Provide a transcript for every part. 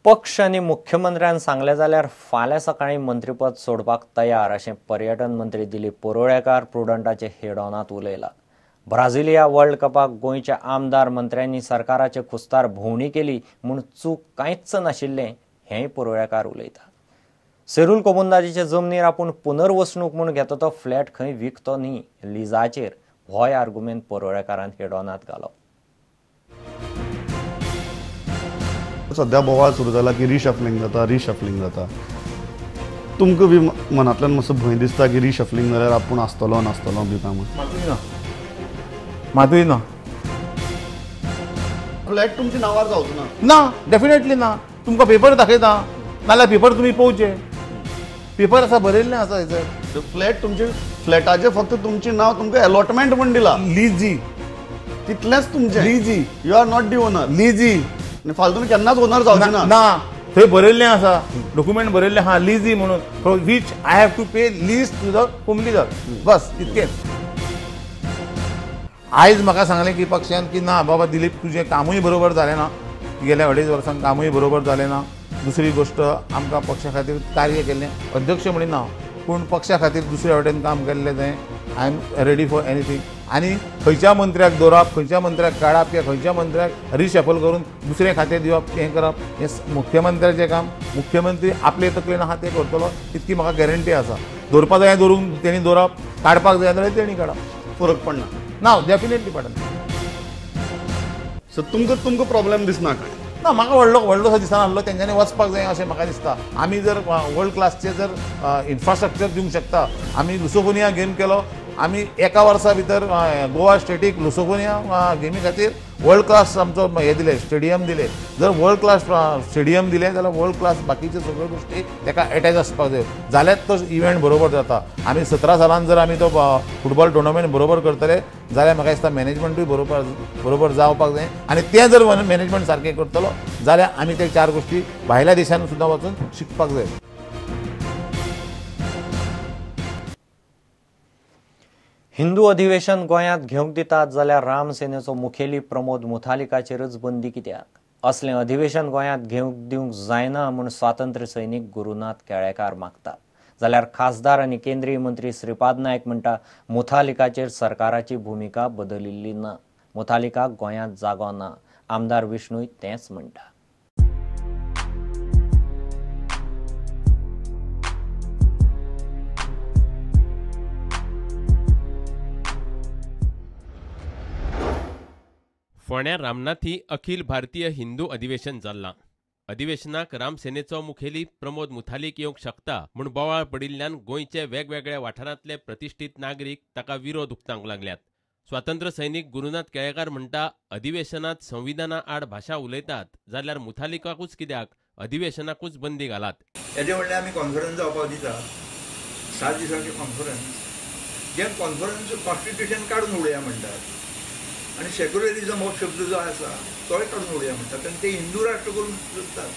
पक्ष आनी मुख्यमंत्र्यान सांगलें जाल्यार फाल्यां सकाळीं मंत्रीपद सोडपाक तयार अशें पर्यटन मंत्री दिलीप परुळेकार प्रुडंटाचे हेडॉनांत उलयला. ब्राझिलिया वर्ल्ड कपाक गोंयच्या आमदार मंत्र्यांनी सरकाराचे खुस्तार भोंवडी केली म्हूण चूक कांयच नाशिल्लें हेंय परुळेकार उलयता. सेरूल कोमुंदाजीचे जमनीर आपूण पुनर्वसणूक म्हूण घेता तो फ्लॅट खंय विकतो न्ही लिजाचेर होय आर्गुमेंत परुळेकारान हेडॉनांत घालो. सध्या बोवाळ सुरू जाला की रिशफलिंग जाता, रिशफलिंग जाता. तुमकां बी मनांतल्यान मातसो भंय दिसता की रिशफलिंग जाल्यार आपूण आसतलो नासतलो बी काय म्हूण? मातूय ना, मातूय ना. फ्लॅट तुमच्या नांवार जावचो ना? ना, डेफिनेटली ना. तुमकां पेपर दाखयता नाल्यार पेपर तुमी पळोवचे, पेपर आसा बरयल्लें आसा हेचेर. फ्लॅट तुमचे फ्लॅटाचें फक्त तुमचें नांव तुमकां एलॉटमेंट म्हूण दिला, लिजी, तितलेंच तुमचें. लिजी, you are not the owner. लिजी फालतू केन्नाच ओनर जावचें ना. ना, थंय बरयल्लें आसा, डॉक्युमेंट बरयल्लें आहा लिजी म्हणून, which I have to pay lease to the कोमलीदार, बस इतकेंच. आयज म्हाका सांगलें की पक्षान की ना बाबा दिलीप तुजें कामूय बरोबर जालें ना, गेल्या 2.5 वर्सांक कामूय बरोबर जालें ना. दुसरी गोश्ट आमकां पक्षा खातीर कार्य केल्लें, अध्यक्ष म्हणिना पूण पक्षा खातीर दुसऱ्या वटेन काम केल्लें तें. I am ready for anything. आनी खंयच्या मंत्र्याक दवरप, खंयच्या मंत्र्याक काडप किंवा खंयच्या मंत्र्याक रिशफल करून दुसरें खातें दिवप, हें करप हें मुख्यमंत्र्याचें काम. मुख्यमंत्री आपले तकलेन आहा तें करतलो इतकी म्हाका गॅरंटी आसा. दवरपा जाय दवरूंक तेणी दवरप, काडपाक जाय जाल्यार तेणी काडप, फरक पडना. ना, डेफिनेटली पडना. सो तुमकां तुमकां प्रॉब्लेम दिसना काय? ना, म्हाका व्हडलो व्हडलोसो दिसना आहलो. तेंच्यांनी वचपाक जाय अशें म्हाका दिसता. आमी जर वर्ल्ड क्लासचें जर इन्फ्रास्ट्रक्चर दिवंक शकता, आमी लुसोफोनिया गेम केलो, आमी एका वर्सा भितर गोवा स्टेटीक लुसोफोनिया गेमी खातीर वर्ल्ड क्लास आमचो हें दिलें, स्टेडियम दिलें. जर वर्ल्ड क्लास स्टेडियम दिलें जाल्यार वर्ल्ड क्लास बाकीच्यो सगळ्यो गोश्टी ताका एटॅच आसपाक जाय, जाल्यार तो इव्हेंट बरोबर जाता. आमी 17 सालान जर आमी तो फुटबॉल टुर्नामेंट बरोबर करतले जाल्यार म्हाका दिसता मॅनेजमेंटूय बरोबर बरोबर जावपाक जाय. आनी तें जर मॅनेजमेंट सारकें करतलो जाल्यार आमी ते 4 गोश्टी भायल्या देशान सुद्दां वचून शिकपाक जाय. हिंदू अधिवेशन गोंयांत घेवंक दितात जाल्यार रामसेनेचो मुखेली प्रमोद मुथालिकाचेरच बंदी कित्याक? असलें अधिवेशन गोंयांत घेवंक दिवंक जायना म्हूण स्वातंत्र्य सैनीक गुरुनाथ केळेकार मागतात, जाल्यार खासदार आनी केंद्रीय मंत्री श्रीपाद नायक म्हणटा मुथालिकाचेर सरकाराची भुमिका बदलिल्ली ना, मुथालिकाक गोंयांत जागो ना. आमदार विष्णूय तेंच म्हणटा. फोंड्या रामनाथी अखिल भारतीय हिंदू अधिवेशन जाल्लां. अधिवेशनाक रामसेनेचो मुखेली प्रमोद मुथालीक येवंक शकता म्हूण बोवाळ पडिल्ल्यान गोंयचे वेगवेगळ्या वाठारांतले प्रतिश्ठीत नागरीक ताका विरोध उक्तावंक लागल्यात. स्वातंत्र्य सैनीक गुरुनाथ केळेकार म्हणटा अधिवेशनांत संविधाना आड भाशा उलयतात जाल्यार मुथालिकाकूच कित्याक, अधिवेशनाकूच बंदी घालात. येदे व्हडलें आमी कॉन्फरन्स जावपाक दिता, 7 दिसांचें कॉन्फरन्स, जें कॉन्फरन्स कॉन्स्टिट्युशन काडून उडया म्हणटात आनी सेक्युलरिजम हो शब्द जो आसा तोय काडून उडया म्हणटात आनी ते हिंदू राष्ट्र करून सोदतात.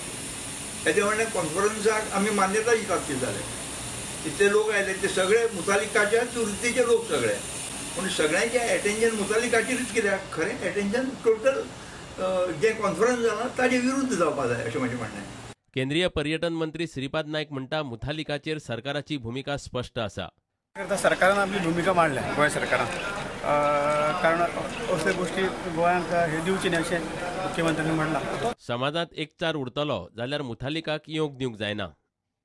हेजे व्हडल्या कॉन्फरन्साक आमी मान्यताय दितात कितें जालें, इतले लोक आयले ते सगळे मुतालिकाच्याच वृत्तीचे लोक सगळे, पूण सगळ्यांचें एटेन्शन मुतालिकाचेरूच कित्याक? खरें एटेन्शन टोटल जें कॉन्फरन्स जालां ताजे विरुद्ध जावपा जाय अशें म्हजें म्हणणें. केंद्रीय पर्यटन मंत्री श्रीपाद नायक म्हणटा मुथालिकाचेर सरकाराची भुमिका स्पश्ट आसा. सरकारान आपली भुमिका मांडल्या, गोंय सरकारान, कारण असल्यो गोष्टी गोंयांक हे दिवची न्ही अशें मुख्यमंत्र्यांनी म्हणलां. समाजांत एकचार उरतलो जाल्यार मुथालिकाक येवंक दिवंक जायना.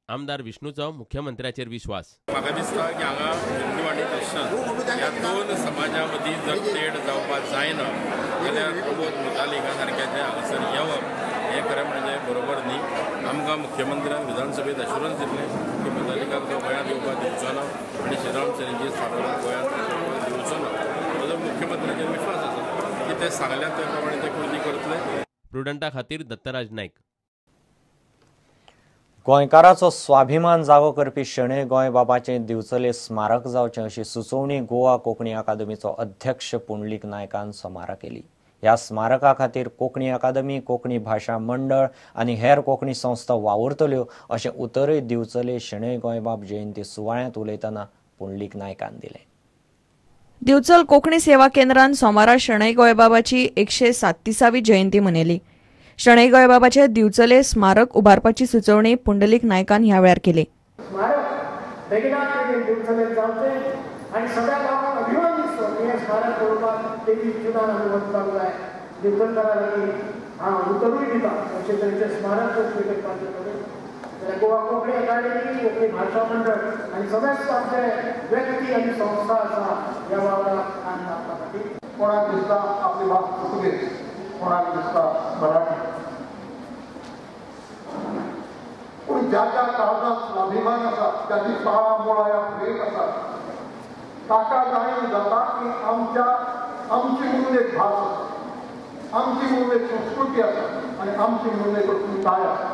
आमदार विष्णूचो मुख्यमंत्र्याचेर विश्वास. म्हाका दिसता की हांगा हिंदू आनी क्रिश्चन ह्या दोन समाजा मदीं जर तेढ जावपाक जायना जाल्यार प्रमोद मुतालिका सारक्याचें हांगासर येवप हें खरें म्हणजे बरोबर न्ही. आमकां मुख्यमंत्र्यान विधानसभेत एश्युरन्स दिल्लें की मुतालिकाक तो गोंयांत येवपाक दिवचो ना आनी श्रीराम सेनेची स्थापना गोंयांत येवपाक दिवचो ना. म्हजो मुख्यमंत्र्याचेर विश्वास आसा की ते सांगल्यात त्या प्रमाणे ते कृती करतले. प्रुडंटा खातीर दत्तराज नायक. गोंयकाराचो स्वाभिमान जागो करपी शणै गोंयबाबाचें दिवचले स्मारक जावचें अशी सुचोवणी गोवा कोंकणी अकादमीचो अध्यक्ष पुंडलीक नायकान सोमारा केली. ह्या स्मारका खातीर कोंकणी अकादमी, कोंकणी भाशा मंडळ आनी हेर कोंकणी संस्था वावुरतल्यो अशें उतरय दिवचले शणै गोंयबाब जयंती सुवाळ्यांत उलयतना पुंडलीक नायकान दिलें. दिवचल कोंकणी सेवा केंद्रान सोमारा शणै गोंयबाबाची 137वी जयंती मनयली. शणै गोंयबाबाचे दिवचले स्मारक उबारपाची सुचोवणी पुंडलीक नायकान ह्या वेळार केली. स्मारक बेगिनात बेगीन दिवचले जावचें आनी सगळ्या गांवांक अभिमान दिसतो की हें स्मारक पळोवपाक 23 जुनान आमी वचपाक जाय. दिवचलकारा लागीं हांव उतरूय दिता अशे तरेचें स्मारक जर करपाचें जाल्यार गोवा कोंकणी अकादेमी, कोंकणी भाशा मंडळ आनी सगळेच आमचे व्यक्ती आनी संस्था आसा ह्या वावराक काम करपा खातीर. कोणाक दिसता आपली भास पुर्तुगेज, कोणाक दिसता मराठी, पूण ज्या ज्या काळजांत स्वाभिमान आसा, ज्याची पाळां मुळां ह्या भुंयेक आसा, ताका जाणीव जाता की आमची म्हणून एक भास आसा, आमची म्हणून एक संस्कृती आसा आनी आमची म्हणून एक अस्मिताय आसा.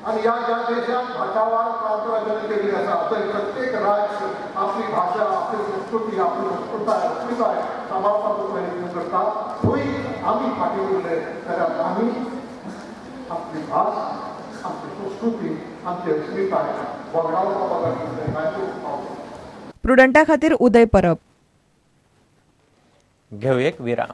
आनी ह्या ज्या देशांत भाशावार प्रांतराज्यांनी केल्ली आसा थंय प्रत्येक राज्य आपली भाशा, आपली संस्कृती, आपली संस्कृताय, अस्मिताय सांबाळपाचो प्रयत्न करता. थंय आमी फाटीं उरले जाल्यार आमी आपली भास, आमची संस्कृती, आमची अस्मिताय वगडावपा बगर दुसरें कांय करूंक पावचो. प्रुडंटा खातीर उदय परब. घेवं एक विराम.